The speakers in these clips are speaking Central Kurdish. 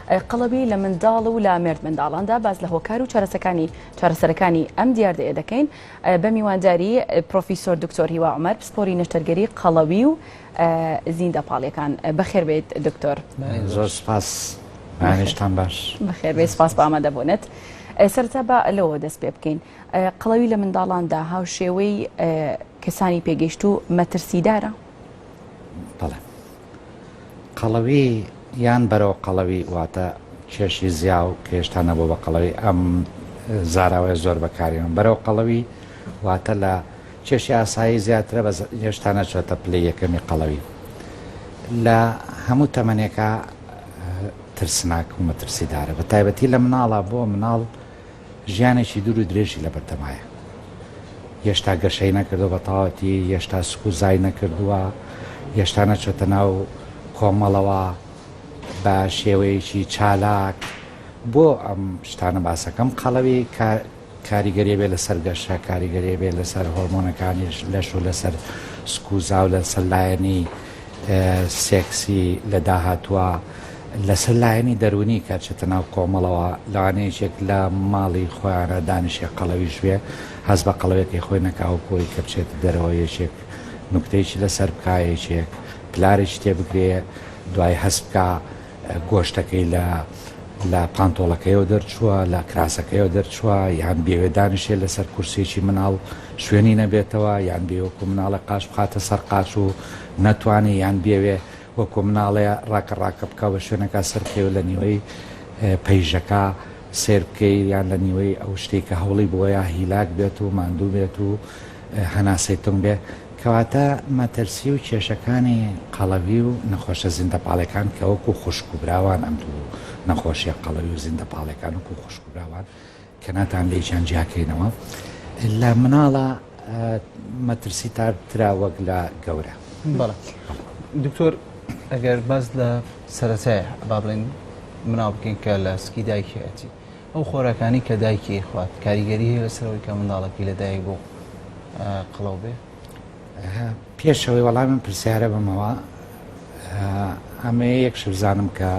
قەڵەوی لە منداڵ و لە مێرد منداڵاندا باس لە هۆکار و چارەسەکانی چارەسەرەکانی ئەم دیاردەیە دەکەین بە میوانداری پرۆفیسۆر دکتۆر هیوا عومەر پسپۆری نەشتەرگەری قەڵەوی و زیندە پاڵیەکان. بەخێر بێیت دکتۆر. زۆر سپاس بەیانیشتان باش. بەخێر بێی سپاس بۆ ئامادەبوونت. سەرەتا با لەوە دەست پێ بکەین. قەڵەوی لە منداڵاندا هاوشێوەی کەسانی پێگەیشتوو مەترسیدارە؟ بەڵێ. قەڵەوی یان بەرەو قەڵەوی واتە کێشی زیاو کە هێشتا نەبووە بە قەڵەوی ئەم زاراوەیە زۆر بەکارێنم بەرەو قەڵەوی واتە لە کێشی ئاسایی زیاترە بەس هێشتا نەچۆتە پلەی یەکەمی قەڵەوی لە هەموو تەمەنێکا ترسناک و مەترسیدارە بە تایبەتی لە مناڵە بۆ مناڵ ژیانێکی دوور و درێژی لەبەردەمایە هێشتا گەشەی نەکردو بە تەواوەتی هێشتا سک و زای نەکردووە هێشتا نەچۆتە ناو کۆمەڵەوە بە شێوەیەکی چالاک بۆ ئەم شتانە باسەکەم قەڵەوی کاریگەری بێ لەسەر گەشە، کاریگەری بێ لەسەر هۆرمۆنەکانی لەش و لەسەر سک و زا و لەسەر لایەنی سێکسی لە داهاتووە، لەسەر لایەنی دەروونی کە چێتە ناو کۆمەڵەوە، لەوانەیە یەکێک لە ماڵی خۆیانە دانیشێ قەڵەویش بێ هەست بە قەڵەویەکەی خۆی نەکا وەکو ئەوەی کە بچێتە دەرەوە یەکێک نوکتەیەکی لەسەر بکا یەکێک پلارێکی تێ بگرێ دوای هەست بکا گۆشتەکەی لە لە پانتۆڵەکەیەوە دەرچووە، لە کراسەکەیەوە دەرچووە، یان بیەوێ دانیشێ لەسەر کورسییەکی مناڵ شوێنی نەبێتەوە، یان بیەوێ وەکو مناڵێ قاچ بخاتە سەر قاچ و نەتوانێ، یان بیەوێ وەکو مناڵێ ڕاکە ڕاکە بکا و بە شوێنەکا سەربکەوێ لە نیوەی پەیژەکە سەیر بکەی، یان لە نیوەی ئەو شتەی کە هەوڵی بۆیە هیلاک بێت و ماندوو بێت و هەناسەی تونگ بێ. کەواتە مەترسی و کێشەکانی قەڵەوی و نەخۆشە زیندەپاڵەکان کە وەکو خوشک و براوان ئەم دوو نەخۆشیە قەڵەوی و زیندەپاڵەکان وەکو خوشک و براوان کە ناتان لێکیان جیاکەینەوە لە مناڵە مەترسی ترە وەک لە گەورە. بەڵێ دکتۆر ئەگەر باس لە سەرەتای با بڵێین مناڵ بکەین کە لە سکی دایکیەتی ئەو خۆراکانەی کە دایکی ئەیخوات کاریگەری هەیە لەسەر ئەوەی کە منداڵەکەی لەدایک بوو قەڵەو بێ؟ پێش ئەوەی وەڵامم پرسیارە بمەوە ئەمەیە یەک شت بزانم کە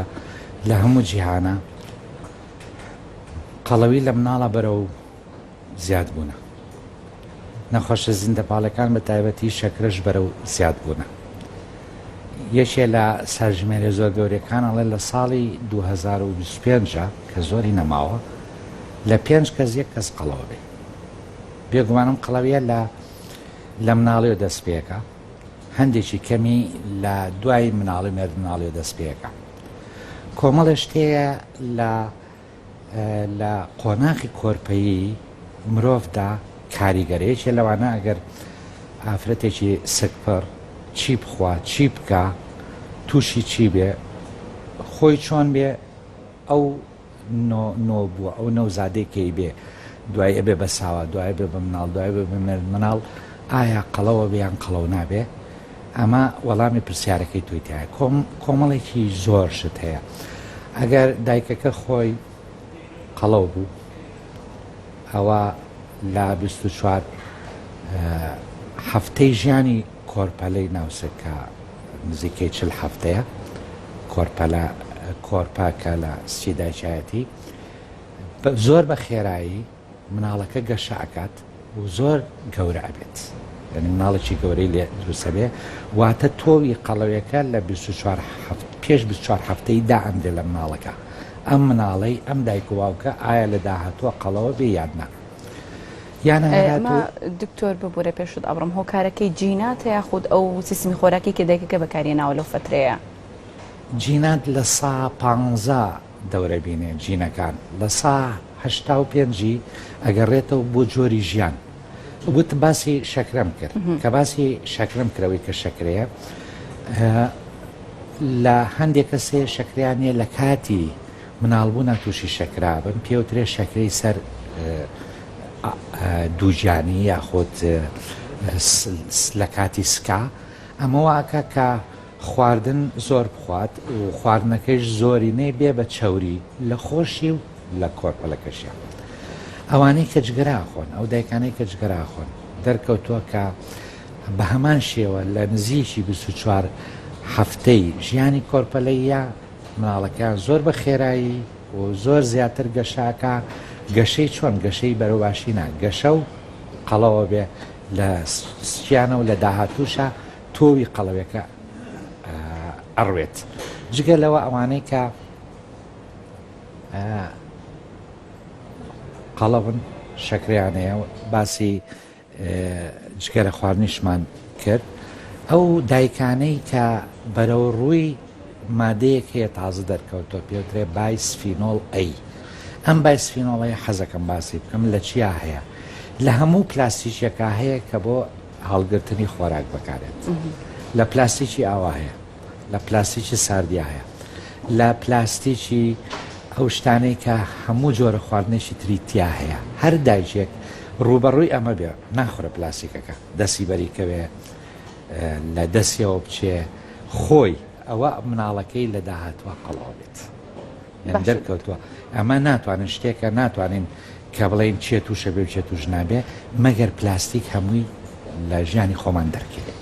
لە هەموو جیهانە قەڵەوی لە مناڵە بەرەو زیاد بوونە. نەخۆشە زیندەپاڵەکان بە تایبەتی شەکرەش بەرەو زیاد بوونە. یەکێ لە سەرژمێرە زۆر گەورەکان ئەڵێ لە ساڵی 2025 کە زۆری نەماوە لە پێنج کەس یەک کەس قەڵەوە بێ. بێگومانم قەڵەویە لە لە مناڵیەوە دەست پێکا هەندێکی کەمی لە دوای مناڵی مێرد مناڵیەوە دەست پێکا. کۆمەڵێ شتەیە لە لە قۆناغی کۆرپەیی مرۆڤدا کاریگەرە، یەکێ لەوانە ئەگەر ئافرەتێکی سکپڕ چی بخوا چی بکا تووشی چی بێ خۆی چۆن بێ ئەو نۆ بووە ئەو نەوزادەی کەی بێ دوای ئەبێ بە ساوا دوای بێ بە مناڵ دوای بێ بە مێرد مناڵ ئایا قەڵەوە بێ یان قەڵەو نابێ ئەمە وەڵامی پرسیارەکەی تۆی تایە کۆمەڵێکی زۆر شت هەیە ئەگەر دایکەکە خۆی قەڵەو بوو ئەوە لە 24 هەفتەی ژیانی کۆرپەلەی ناوسک کە نزیکەی چل هەفتەیە کۆرپەلە کۆرپە کە لە سکی دایکایەتی زۆر بە خێرایی مناڵەکە گەشە ئەکات و زۆر گەورە ئەبێت یعنی مناڵێکی گەورەی لێ دروست ئەبێ واتە تۆوی قەڵەوێکە لە 24 هەفت پێش 24 هەفتەی دائەندرێ لە مناڵەکە ئەم مناڵەی ئەم دایک و باوکە ئایا لە داهاتووە قەڵەوە بێ یان نا یان ئەمە دکتۆر ببورە پێشت ئەبڕم هۆکارەکەی جیناتە یاخود ئەو سیستمی خۆراکی کە دایکەکە بەکارهێناوە لەو فەترەیە؟ جینات لە سا پانزە دەورە بینێ جینەکان لە سا 85 ی ئەگەڕێتەوە بۆ جۆری ژیان وتم باسی شەکرەم کرد کە باسی شەکرم کرەوەی کە شەکرەیە لە هەندێک کەسێ شەکریان نیە لە کاتی مناڵبوونا تووشی شەکرابن پێوترێ شەکرەی سەر دووگیانی یاخود لە کاتی سکا ئەمە واکە کە خواردن زۆر بخوات و خواردنەکەیش زۆرینەی بێ بە چەوری لە خۆشی و لە کۆرپەلەکەشیان. ئەوانەی کە جگەرە ئەخۆن، ئەو دایکانەی کە جگەرە ئەخۆن، دەرکەوتووە کە بە هەمان شێوە لە نزیکی 24 هەفتەی ژیانی کۆرپەلەییا مناڵەکەیان زۆر بە خێرایی و زۆر زیاتر گەشاکە گەشەی چۆن گەشەی بەرەو باشی نا گەشە و قەڵەوە بێ لە سکیانە و لە داهاتووشە تۆوی قەڵەوێکە ئەڕوێت جگە لەوە ئەوانەی کە قەڵەون شەکریان هەیە باسی جگەرە خواردنیشمان کرد ئەو دایکانەی کە بەرەو ڕووی مادەیەک هەیە تازە دەرکەوتووە پێوترێ bisphenol A ئەم bisphenol ەی حەزەکەم باسی بکەم لە چیا هەیە لە هەموو پلاستیکێکا هەیە کە بۆ هەڵگرتنی خۆراک بەکارێت لە پلاستیکی ئاوا هەیە لە پلاستیکی ساردیا هەیە لە پلاستیکی ئەو شتانەی کە هەموو جۆرە خواردنێکی تری تیا هەیە هەر دایکێک ڕووبەڕووی ئەمە بێ ناخورە پلاستیکەکە دەسی بەری کەوێ لە دەستیەوە بچێ خۆی ئەوە مناڵەکەی لە داهاتوە قەڵەوە بێت یان دەرکەوتووە ئەمە ناتوانن شتێکە ناتوانین کە بڵێین چێ تووشە بێ و چێ تووش نابێ مەگەر پلاستیک هەمووی لە ژیانی خۆمان دەرکەوێ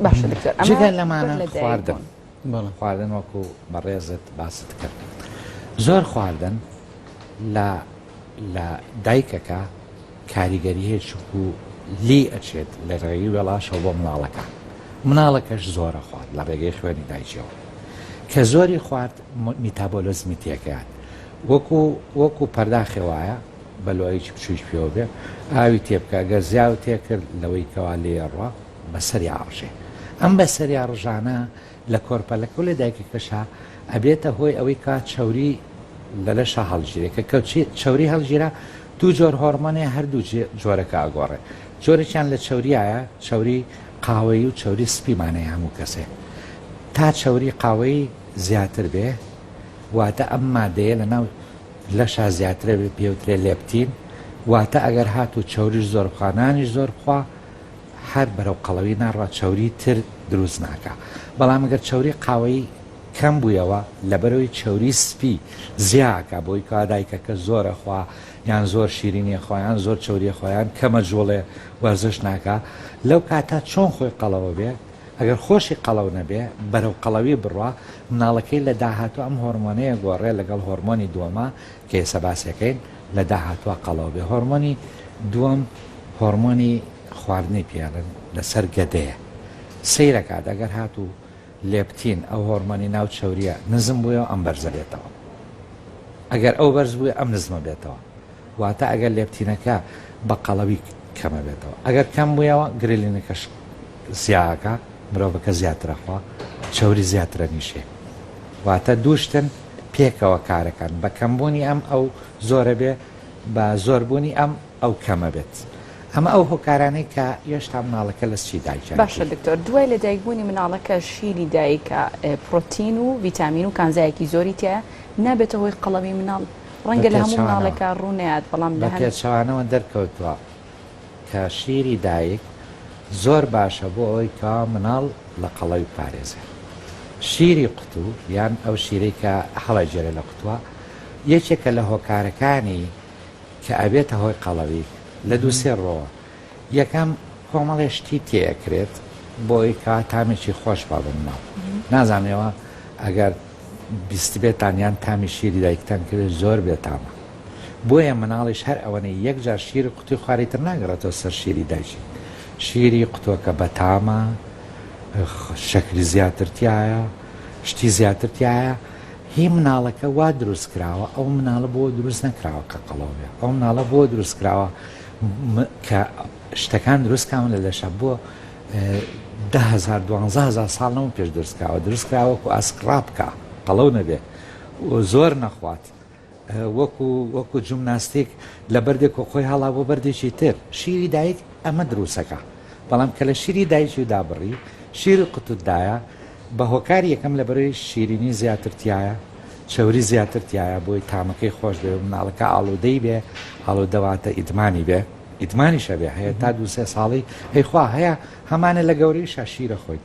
باشە دکتۆر ئەمە جگە لەمانە لە دایک خواردن بوون. خواردن وەکو بەڕێزت باست کرد زۆر خواردن لە لە دایکەکە کاریگەری هەیە چونکو لێی ئەچێت لە ڕێگەی وێڵاشەوە بۆ مناڵەکە مناڵەکەش زۆرە خوارد لە ڕێگەی خوێنی دایکیەوە کە زۆری خوارد میتابۆلزمی تێکەیان وەکو وەکو پەرداخێ وایە بە لۆیەکی بچووک پێوە بێ ئاوی تێبکە گەر زیاو تێکرد لەوەی کەوا لێ ڕوا بەسەریا ڕژێ ئەم بەسەریا ڕژانە لە کۆرپەلەکە و لە دایکەکەشا ئەبێتە هۆی ئەوەی کە چەوری لە لەشا هەڵگیرێ کە چەوری هەڵگیرا دوو جۆر هۆرمۆن هەیە هەردوو جۆرەکە ئەگۆڕێ جۆرێکیان لە چەوریایە چەوری قاوەیی و چەوری سپیمان هەیە هەموو کەسێ تا چەوری قاوەیی زیاتر بێ واتە ئەم مادەیە لە ناو لەشا زیاترە بێ پێوترێ لێپتین واتە ئەگەر هاتوو چەوریش زۆر بخوا نانیش زۆر بخوا هەر بەرەو قەڵەوی ناڕوا چەوری تر دروست ناکا بەڵام گەر چەوری قاوەیی کەم بویەوە لەبەرئەوەی چەوری سپی زیا ئەکا بۆی کەوا دایکەکە زۆر ئەخوا یان زۆر شیرینی ئەخوا یان زۆر چەوری ئەخوا یان کەمە جوڵێ وەرزش ناکا لەو کاتە چۆن خۆی قەڵەوە بێ ئەگەر خۆشی قەڵەو نەبێ بەرەو قەڵەوی بڕوا مناڵەکەی لە داهاتوو ئەم هۆرمۆنەیە گۆڕێ لەگەڵ هۆرمۆنی دووەما کە ئێستا باسیەکەین لە داهاتووا قەڵەو بێ هۆرمۆنی دووەم هۆرمۆنی خواردنی پێڵن لەسەر گەدەیە سەیرەکات ئەگەر هاتوو لێپتین ئەو هۆرمۆنی ناو چەوریە نزم بوویەوە ئەم بەرزە بێتەوە ئەگەر ئەو بەرز بووی ئەم نزمە بێتەوە واتە ئەگەر لێپتینەکە بە قەڵەوی کەمە بێتەوە ئەگەر کەم بوویەوە گرلینەکەش زیاکە مرۆڤەکە زیاترە خوا چەوری زیاترە نیشێ واتە دووشتن پێکەوە کارەکان بە کەمبوونی ئەم ئەو زۆرە بێ بە زۆربوونی ئەم ئەو کەمە بێت ئەمە ئەو هۆکارانەی کە یێشتا مناڵەکە لە سکی دایکیان باشە دکتۆر دوای لە دایک بوونی مناڵەکە شیری دایکە پرۆتین و ڤیتامین و کانزایەکی زۆری تیایە نابێتە هۆی قەڵەوی مناڵ ڕەنگە لە هەموو مناڵێکا ڕوو نەیات بەڵام لە بە پێچەوانەوە دەرکەوتووە کە شیری دایک زۆر باشە بۆ ئەوەی کەوا مناڵ لە قەڵەوی بپارێزێ شیری قوتوو یان ئەو شیرەی کە هەڵەگێرێ لە قوتووە یەکێکە لە هۆکارەکانی کە ئەبێتە هۆی قەڵەوی لە دوو سێ ڕوەوە یەکەم کۆمەڵێ شتی تێ ئەکرێت بۆ ئەوی کەوا تامێکی خۆش با بە مناڵ نازانم ئێوە ئەگەر بیستبێتان یان تامی شیری دایکتان کرد زۆر بێتامە بۆیە مناڵیش هەر ئەوەنەی یەک جار شیری قوتوی خواری تر ناگەڕێتەوە سەر شیری دایکی شیری قوتوەکە بەتامە شەکری زیاتر تایە شتی زیاتر تایە هی مناڵەکە وا دروست کراوە ئەو مناڵە بۆ دروست نەکراوە کە قەڵەو بێ ئەو مناڵە بۆ دروست کراوە کە شتەکان دروست کراون لە لەشە بۆ دههزار دوانزەهزار ساڵ لەمە پێش دروست کراوە دروست کراوە وەکو ئاسک ڕابکا قەڵەو نەبێ و زۆر نەخوات وەکو وەکو جومناستیک لە بەردێک و خۆی هەڵا بۆ بەردێکی تر شیری دایک ئەمە دروستەکە بەڵام کە لە شیری دایکی و دابڕی شیری قوتوت دایە بە هۆکاری یەکەم لەبەرەوەی شیرینی زیاتر تیایە چەوری زیاتر تیایە بۆی تامەکەی خۆش بێ و مناڵەکە ئاڵودەی بێ ئاڵودە واتە ئیدمانی بێ ئیدمانیشە بێ هەیە تا دوو سێ ساڵی ئەی خوا هەیە هەمانە لە گەورەیشا شیرە خۆی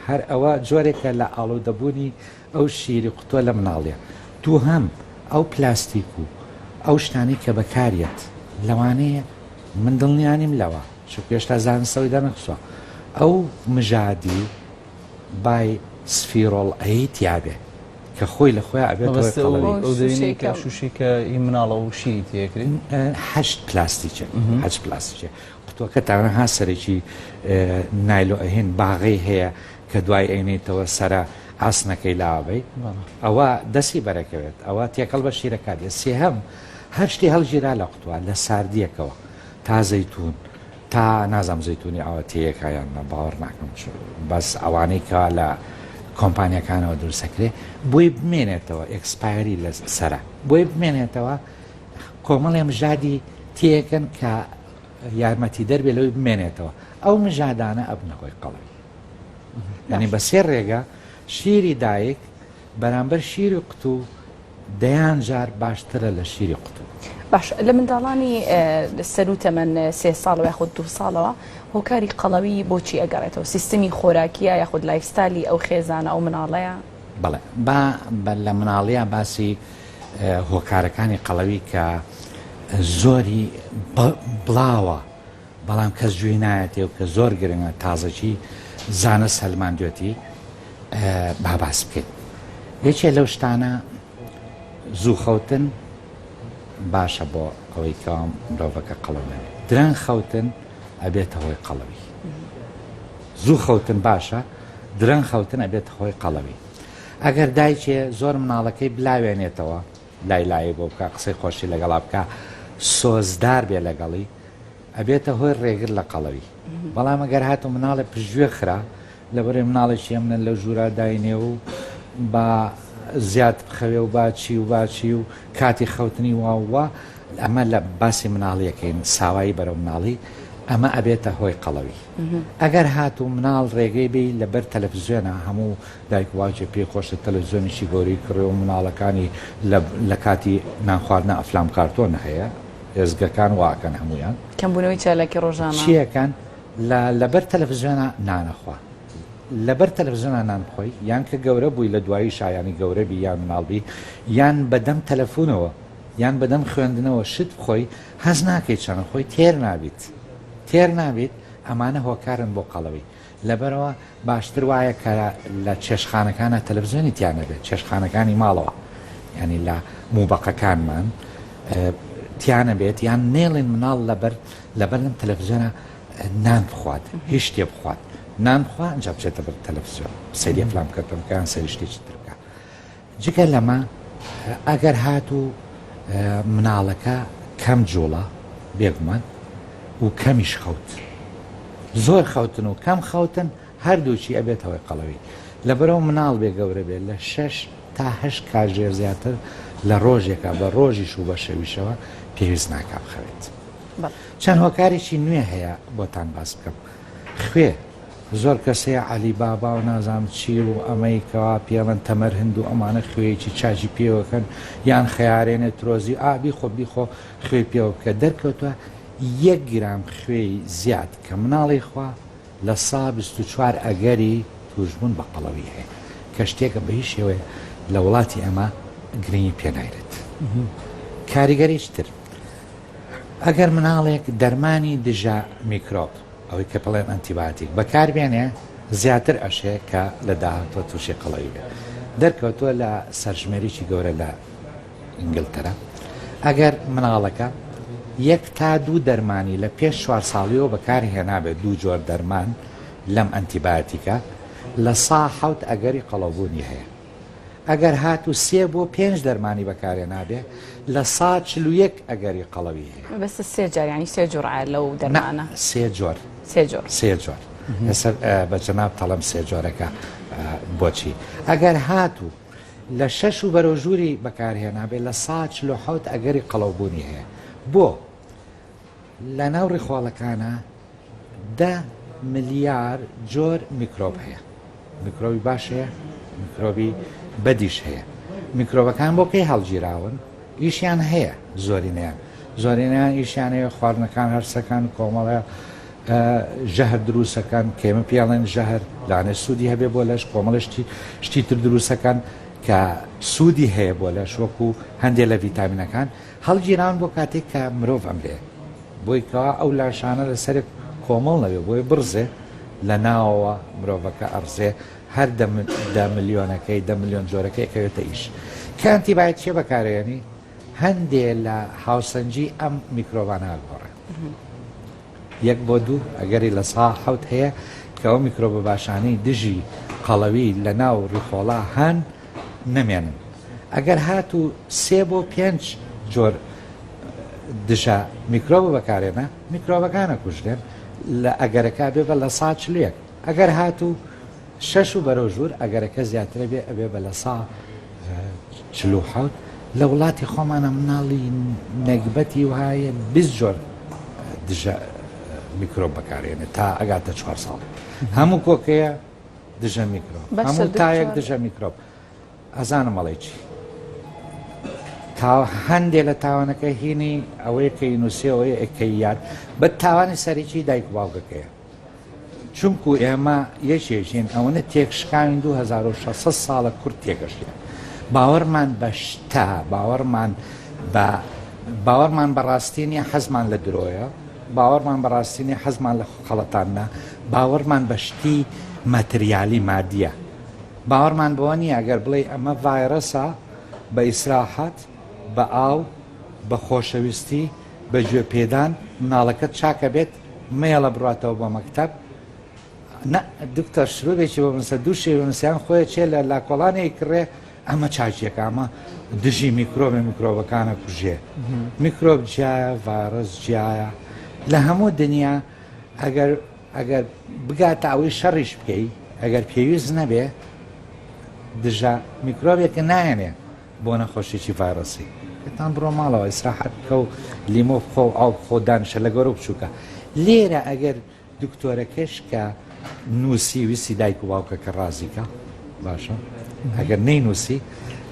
هەر ئەوە جۆرێکە لە ئاڵودەبوونی ئەو شیری قوتوە لە مناڵیە. دووهەم، ئەو پلاستیک و ئەو شتانەی کە بەکاریەت لەوانەیە، من دڵنیا نیم لەوە چونکە هێشتا زانست ئەوەی دەرنەخستوە، ئەو مژادی bisphenol A تیابێ. کە خۆی لە خۆیان ئەبێت شوشێکە ئی مناڵە و شیری تێکرێت هەشت پلاستیچە هەشت پلاستیچە قوتوەکە تاوە ها سەرێکی نایلۆ ئەهێن باغەی هەیە کە دوای ئەینێتەوە سەرە ئاسنەکەی لاوەبەی ئەوە دەستی بەرەکەوێت ئەوە تێکەڵ بە شیرەکە دێت سێهەم هەر شتی هەڵگیرا لە قوتوە لە ساردیەکەوە تا زەیتون تا نازانم زەیتونی ئاوە تێیەکە یان نا باوەڕ ناکەم بەس ئەوانەی کەوا لە کۆمپانیەکانەوە دروستەکرێ بۆی بمێنێتەوە expiry لە سەرە بۆی بمێنێتەوە کۆمەڵێ مژادی تێکەن کە یارمەتی دەربێ لەوەی بمێنێتەوە ئەو مژادانە ئەبنە هۆی قەڵەوی یعنی بە سێ ڕێگە شیری دایک بەرامبەر شیری قوتوو دەیان جار باشترە لە شیری قوتوو. باشە لە منداڵانی سەروو تەمەن سێ ساڵەوە یاخود دوو ساڵەوە هۆکاری قەڵەوی بۆچی ئەگەڕێتەوە سیستمی خۆراکیە یاخود lifestyle ی ئەو خێزانە ئەو مناڵەیە؟ بەڵێ با لە مناڵیا باسی هۆکارەکانی قەڵەوی کە زۆری بڵاوە بەڵام کەس گوێی نایەتێ و کە زۆر گرنگە تازەکی زانست سەلماندوێتی با باس بکەین یەکێ لەو شتانە زوو خەوتن باشە بۆ ئەوەی کە مرۆڤەکە قەڵەو نەبێت درەنگ خەوتن ئەبێتە هۆی قەڵەوی زوو خەوتن باشە درەنگ خەوتن ئەبێتە هۆی قەڵەوی ئەگەر دایکێ زۆر مناڵەکەی بلاوێنێتەوە لای لایی بۆ بکە قسەی خۆشی لەگەڵا بکە سۆزدار بێ لەگەڵی ئەبێتە هۆی ڕێگر لە قەڵەوی بەڵام ئەگەر هاتوو مناڵێ پشتگوێ خرا لەبەرەی مناڵێکی ئەمنە لەو ژوورا داینێ و با زیاد بخەوێ و با چی و با چی و کاتی خەوتنی وا و وا ئەمە لە باسی مناڵیەکەین ساوایی بەرەو مناڵی ئەمە ئەبێتە هۆی قەڵەوی ئەگەر هاتوو مناڵ ڕێگەی بی لەبەر تەلەفزیۆنە هەموو دایک و باوکێ پێی خۆشە تەلەفزیۆنێکی گەورەی کڕێ و مناڵەکانی لە کاتی نانخواردنە ئەفلام کارتۆن هەیە ئێزگەکان وا ئەکەن هەموویان. کەمبوونەوەی چالاکی ڕۆژانە. چی ئەکەن لە لەبەر تەلەفزیۆنا نانەخوا لەبەر تەلەفزیۆنا نان بخۆی یان کە گەورە بووی لە دوایی شایانی گەورە بی یان مناڵ بی یان بەدەم تەلەفونەوە یان بەدەم خوێندنەوە شت بخۆی هەست ناکەی چەنە خۆی تێر نابیت تێر نابیت ئەمانە هۆکارن بۆ قەڵەوی لەبەرئەوە باشتر وایە کە لە چێشتخانەکانا تەلەفزیۆنی تیا نەبێت، چێشتخانەکانی ماڵەوە یانی لە موبەقەکانمان تیا نەبێت یان نێڵین مناڵ لەبەر لەبەردەم تەلەفزیۆنە نان بخوات هیچ شتێ بخوات نان بخوا ئینجا بچێتە بەر تەلەفزیۆن سەیری ئەفلام کەرتۆن بکە یان سەیری شتێکی تر بکە جگە لەمە ئەگەر هاتوو مناڵەکە کەم جوڵە بێگومان و کەمیش خەوت زۆر خەوتن و کەم خەوتن هەردووکی ئەبێت هەوەی قەڵەوی لەبەرەوە مناڵ بێ گەورە بێت لە شەش تا هەشت کاژێر زیاتر لە ڕۆژێکا بە ڕۆژیش و بە شەویشەوە پێویست ناکا بخەوێت چەند هۆکارێکی نوێ هەیە بۆتان باس بکەم خوێ زۆر کەس هەیە عەلی بابا و نازانم چی و ئەمەی کەوا پێڵن تەمەر هند و ئەمانە خوێیەکی چاکی پێوەکەن یان خەیارێنێ ترۆزی ئا بیخۆ بیخۆ خوێی پێوە بکە دەرکەوتوە یەک گرام خوێی زیاد کە مناڵی خوا لە سا 24 ئەگەری توشبوون بە قەڵەوی هەیە کە شتێکە بە هیچ شێوەیە لە وڵاتی ئەمە گرنگی پێ نایرێت کاریگەریی تر ئەگەر مناڵێک دەرمانی دژە میکرۆب ئەوەی کە پڵێن ئەنتیباتیک بەکار بێنێ زیاتر ئەشێ کە لە داهاتوە تووشی قەڵەوی بێت دەرکەوتووە لە سەرژمێریی گەورە لە ئینگلتەرا ئەگەر مناڵەکە یەک تا دوو دەرمانی لە پێش چوار ساڵیەوە بەکار هێنابێت دوو جۆر دەرمان لەم ئەنتیباتیکە لە سا حەوت ئەگەری قەڵەوبوونی هەیە. ئەگەر هاتوو سێ بۆ پێنج دەرمانی بەکارهێنابێ 41% ئەگەری قەڵەوی هەیە. مەبەستت سێ جار یانی سێ جوڕعە لەو دەرمانە؟ نا سێ جۆر. سێ جۆر. سێ جۆر. ئێستا بە جەنابت ئەڵێم سێ جۆرەکە بۆچی. ئەگەر هاتوو لە شەش و بەرەو ژووری بەکارهێنابێ 47% ئەگەری قەڵەوبوونی هەیە. بۆ؟ لەناو ڕیخۆڵەکانا دە ملیار جۆر میکرۆب هەیە میکرۆبی باش هەیە میکرۆبی بەدیش هەیە میکرۆبەکان بۆ کەی هەڵگیراون ئیشیان هەیە زۆرینەیان زۆرینەیان ئیشیان هەیە خواردنەکان هەرسەکان کۆمەڵە ژەهر دروستەکان کێمە پێڵێن ژەهر لانێ سوودی هەبێ بۆ لەش کۆمەڵە شتی شتی تر دروستەکان کە سوودی هەیە بۆ لەش وەکو هەندێک لە ڤیتامینەکان هەڵگیراون بۆ کاتێک کە مرۆڤ ئەمرێ بۆی کەوا ئەو لاشانە لەسەرێک کۆمەڵ نەبێ بۆی بڕزێ لە ناوەوە مرۆڤەکە ئەڕزێ. هەر دە ملیۆنەکەی دە ملیۆن جۆرەکەی ئەکەوێتە ئیش. کە ئەنتیبایۆتیکە بەکارێنی هەندێ لە هاوسەنگی ئەم میکرۆبانە ئەگۆڕێ. یەک بۆ دوو ئەگەری 7% هەیە کە ئەو میکرۆبە باشانەی دژی قەڵەوی لە ناو ڕیخۆڵا هەن نەمێنن. ئەگەر هاتوو سێ بۆ پێنج جۆر دژە میکرۆب بەکارێنە میکرۆبەکان ئەکوژرێن لە ئەگەرەکە بێ بە 41%. ئەگەر هاتوو شەش و بەرەو ژوور ئەگەرەکە زیاترە بێ ئەبێ بە 47%. لە وڵاتی خۆمانە مناڵی نەگبەتی وهایە 20 جۆر دژە میکرۆب بەکارێنێت تا ئەگاتە چوار ساڵ. هەموو کۆکەیە دژە میکرۆب، هەموو تایەک دژە میکرۆب. ئەزانم ئەڵێی چی. تا هەندێ لە تاوانەکە هینی ئەوەیە کە ئینوسێ ئەوەیە ئەکەیات بە تاوانی سەرەکی دایک و باوکەکەیە. چونکو ئێمە یەکێکین ئەوەنە تێکشکاوین 2600 ساڵە کورد تێگەشتێ باوەڕمان بە شتە باوەڕمان بە باوەڕمان بە ڕاستی نیە حەزمان لە درۆیە باوەڕمان بە ڕاستی نیە حەزمان لە خەڵەتانە باوەڕمان بە شتی ماتریالی مادیە باوەڕمان بەوە نییە ئەگەر بڵێ ئەمە ڤایرەسە بە ئیسراحەت بە ئاو بە خۆشەویستی بە گوێ پێدان مناڵەکەت چاکە بێت مەیەڵە بڕاتەوە بۆ مەکتەب نا دکتۆر شروبێکی بۆ بنووسە دوو شێ بنووسیان خۆی چێ لە لاکۆڵانەی کڕێ ئەمە چاکیەکە ئەمە دژی میکرۆبە میکرۆبەکانە کوژێ میکرۆب جیایە ڤایرۆس جیایە لە هەموو دنیا ئەگەر ئەگەر بگاتە ئەوەی شەڕیش بکەی ئەگەر پێویست نەبێ دژە میکرۆبێکە نایەنێ بۆ نەخۆشیی ڤایرۆسی پێتان بڕۆ ماڵەوە ئیسراحەت بکە و لیمۆ بخۆ و ئاو بخۆ دانیشە لە گەورە و بچووکە لێرە ئەگەر دکتۆرەکەش کە نووسی ویستی دایک و باوکەکە ڕازیکە باشە ئەگەر نەینووسی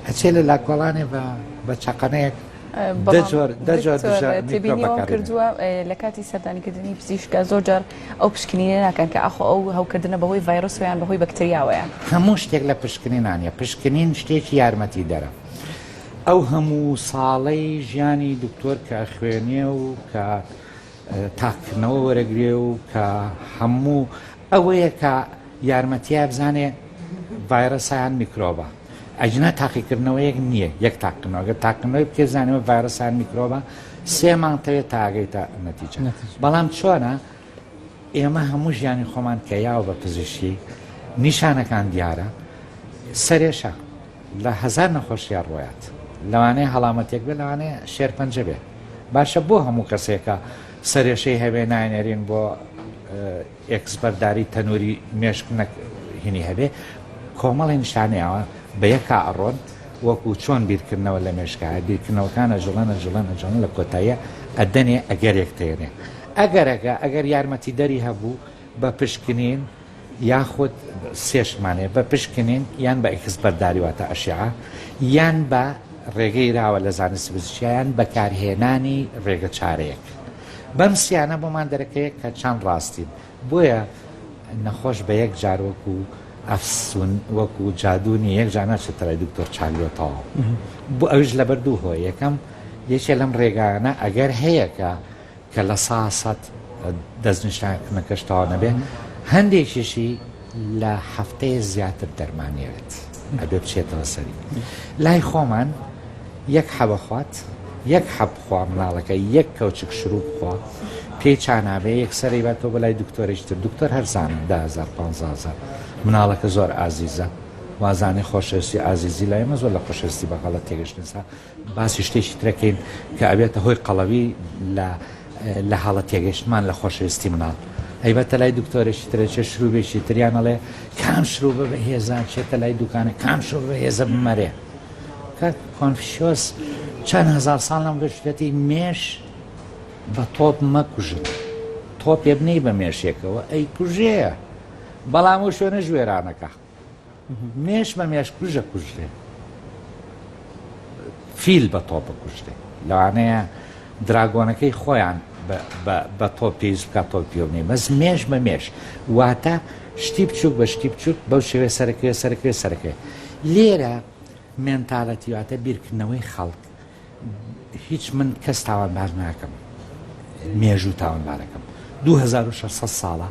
ئەچێ لە لاکۆڵانێ بە بە چەقەنەیەک تێبینیەوەم کردووە لە کاتی سەردانیکردنی پزیشکە زۆر جار ئەو پشکنینە ناکەن کە ئاخۆ ئەو هەوکردنە بەهۆی ڤایرۆسەوە یان بەهۆی بەکتریاوەیە. هەموو شتێک لە پشکنینان نیە، پشکنین شتێکی یارمەتی دەرە. ئەو هەموو ساڵەی ژیانی دکتۆر کە ئەخوێنێ و کە تاقیکردنەوە وەرەگرێ و کە هەموو ئەوەیە کە یارمەتیە بزانێ ڤایرەسە یان میکرۆبە. ئەگینا تاقیکردنەوەیەک نییە یەک تاقیکردنەوە گەر تاقیکردنەوەی بکەی زانیوە ڤایرەس یان میکرۆبە سێ مانگ تەوێت تا ئەگەیتە نەتیجە بەڵام چۆنە ئێمە هەموو ژیانی خۆمان کە یاوە بە پزیشکی نیشانەکان دیارە سەرێشە لە هەزار نەخۆشیە ڕۆیات لەوانەیە هەڵامەتێک بێ لەوانەیە شێرپەنجە بێ باشە بۆ هەموو کەسێکە سەرێشەی هەبێ ناینێرین بۆ ئێکس بەرداری تەنوری مێشک نەک هینی هەبێ کۆمەڵی نیشانەی ئەوە بە یەکا ئەڕۆن وەکو چۆن بیرکردنەوە لە مێشکا هەیە بیرکردنەوەکان ئەجوڵێن ئەجوڵێن ئەجوڵێن لە کۆتاییا ئەدەنێ ئەگەرێک تێنێ ئەگەرەکە ئەگەر یارمەتیدەری هەبوو بە پشکنین یاخود سێشمان هەیە بە پشکنین یان بە ئێکس بەرداری واتە ئەشعە یان بە ڕێگەی راوە لە زانستی پزیشکیا یان بەکارهێنانی ڕێگە چارەیەک بەم سیانە بۆمان دەرەکەوێت کە چەند ڕاستین. بۆیە نەخۆش بە یەک جار وەکو ئەفسون وەکو جادوو نییە یەک جار ناچێتە لای دکتۆر چاک بێ تەواو. بۆ ئەویش لەبەر دوو هۆ یەکەم یەکێ لەم ڕێگایانە ئەگەر هەیە کە کە 100% دەستنیشانکردنەکەش تەواو نەبێ هەندێکیشی لە هەفتەیە زیاتر دەرمانیەوێت ئەبێ بچێتەوە سەری لای خۆمان یەک حەبە خوات یەک حەب بخوا مناڵەکە یەک کەوچک شروب بخوا پێی چانابێ یەکسەر ئەیباتەوە بۆ لای دکتۆرێکی تر دکتۆر هەرزانە 10000 15000 مناڵەکە زۆر ئازیزە وازانێ خۆشەویستی ئازیزی لای ئێمە زۆر لە خۆشەویستی بە غەڵەت تێگەشتن سا باسی شتێکی ترەکەین کە ئەبێتە هۆی قەڵەوی لە لە هەڵە تێگەشتمان لە خۆشەویستی مناڵ ئەیبەتە لای دکتۆرێکی ترە چێ شروبێکی تریان ئەڵێ کام شروبە بەهێزە چێتە لای دوکانە کام شروبە بەهێزە بمەرێ کاک کۆنفشیۆس چەند هەزار ساڵ لەم گەشتەتی مێش بە تۆپ مەکوژن تۆپێ بنەی بە مێشێکەوە ئەی کوژێ بەڵام ئەو شوێنە ژوێرانەکە مێش بە مێش کوژە کوژرێ فیل بە تۆپە کوژرێ لەوانەیە دراگۆنەکەی خۆیان بە تۆپ پێویست بکات تۆپ پێونی بەس مێش بە مێش واتە شتی بچووک بە شتی بچووک بەو شێوەیە سەرەکەوێ سەرەکەوێ سەرەکەوێ لێرە mentality واتە بیرکردنەوەی خەڵک هیچ من کەس تاوانبار ناکەم مێژوو تاوانبارەکەم 2600 ساڵە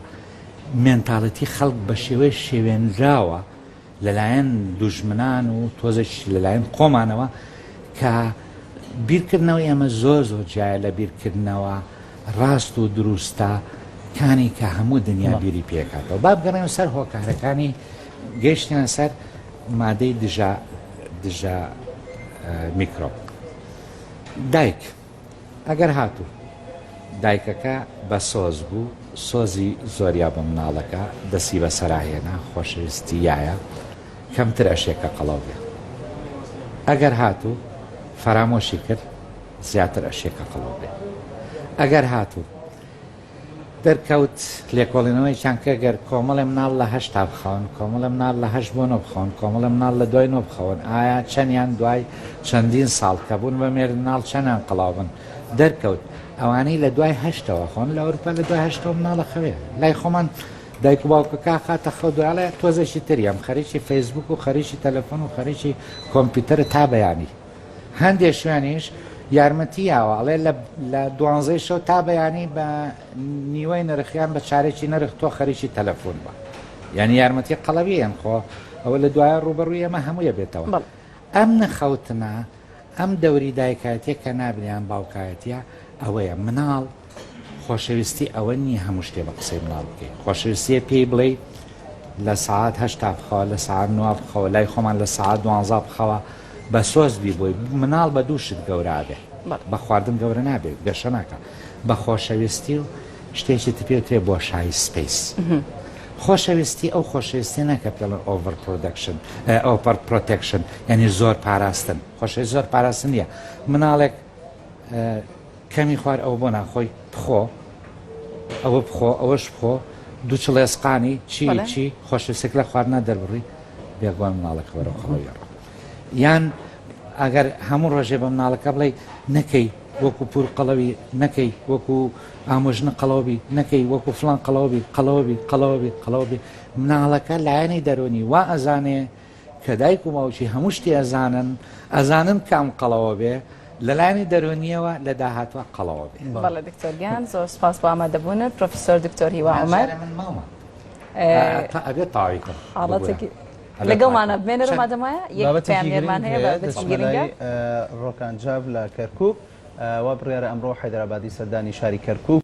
mentality خەڵک بە شێوەی شێوێنراوە. لەلایەن دوژمنان و تۆزێکیش لەلایەن خۆمانەوە کە بیرکردنەوەی ئێمە زۆر زۆر جیایە لە بیرکردنەوە ڕاست و دروستە کانی کە هەموو دنیا بیری پێکاتەوە. با بگەڕێمە سەر هۆکارەکانی گەیشتنە سەر مادەی دژە دژە میکرۆب. دایک ئەگەر هاتوو دایکەکە بە سۆز بوو سۆزی زۆریا بە مناڵەکە دەسی بەسەرا هێنا خۆشەویستی یایە کەمتر ئەشێ کە قەڵەو بێ ئەگەر هاتوو فەرامۆشی کرد زیاتر ئەشێ کە قەڵەو بێ ئەگەر هاتوو دەرکەوت لێکۆڵینەوەیەکیان کرد گەر کۆمەڵێ مناڵ لە هەشتا بخەون، کۆمەڵێ مناڵ لە هەشت بۆ نۆ بخەون، کۆمەڵێ مناڵ لە دوای نۆ بخەون، ئایا چەنیان دوای چەندین ساڵ کە بوون بە مێرد مناڵ چەنیان قەڵاو بن؟ دەرکەوت ئەوانەی لە دوای هەشتەوە خەون لە ئەوروپا لە دوای هەشتەوە مناڵ ئەخەوێ لای خۆمان دایک و باوکەکە خاتە خەو دوای ئەڵێ تۆزێکی تریەم خەریکی فەیسبوک و خەریکی تەلەفۆن و خەریکی کۆمپیوتەرە تا بەیانی. هەندێ شوێنیش یارمەتی یاوە ئەڵێ لە لە دوانزەی شەو تا بەیانی بە نیوەی نرخ یان بە چارێکی نرخ تۆ خەریکی تەلەفۆن بە یعنی یارمەتی قەڵەویان خۆ ئەوە لە دوایە ڕوبەڕووی ئێمە هەموویە بێتەوە ئەم نەخەوتنە ئەم دەوری دایکایەتیە کە نابنیان باوکایەتیە ئەوەیە مناڵ خۆشەویستی ئەوە نییە هەموو شتێ بە قسەی مناڵ بکەی خۆشەویستیە پێی بڵێی لە سەعات هەشتا بخەوە لە سەعات نوا بخەوە لای خۆمان لە سەعات دوانزا بخەوە بە سۆز بی بۆی مناڵ بە دوو شت گەورە ئەبێ بە خواردن گەورە نابێت گەشە ناکە بە خۆشەویستی و شتێکی تر پێ ترێ بۆشایی space خۆشەویستی ئەو خۆشەویستی نەکە پێڵن over production over protection یعنی زۆر پاراستن خۆشەویست زۆر پاراستن نییە مناڵێک کەمی خوار ئەوە بۆ ناخۆی بخۆ ئەوە بخۆ ئەوەش بخۆ دوو چڵێسقانی چی چی خۆشەویستێک لە خواردنا دەربڕی بێگومان مناڵەکە بەرەو قەڵەوی ئەڕۆ یان ئەگەر هەموو ڕۆژێ بە مناڵەکە بڵێ نەکەی وەکو پور قەڵەوی نەکەی وەکو ئامۆژنە قەڵەوبی نەکەی وەکو فلان قەڵەوبی قەڵەوبی قەڵەوبی قەڵەوبی مناڵەکە لایەنی دەرونی وا ئەزانێ کە دایک و باوکی هەموو شتێ ئەزانن، ئەزانن کام قەڵەوە بێ، لە لایەنی دەروونییەوە لە داهاتووا قەڵەوە بێ. بەڵێ دکتۆر گیان زۆر سوپاس بۆ ئامادەبوونت پرۆفیسۆر دکتۆر هیوا عومەر. جارێ من ماومە تا ئەبێ تەواوی کەم. حاڵەتێکی لەگەڵمانە بمێنەرەوە مادەم وایە یەک بابەتێکی پەیامنێرمان گرنگ هەیە هەیە بابەتێکی دەچمە گرنگە. لای ڕۆکان جاف لە کەرکووک وا بڕیارە ئەمڕۆ حەیدەرئابادی سەردانی شاری کەرکووک.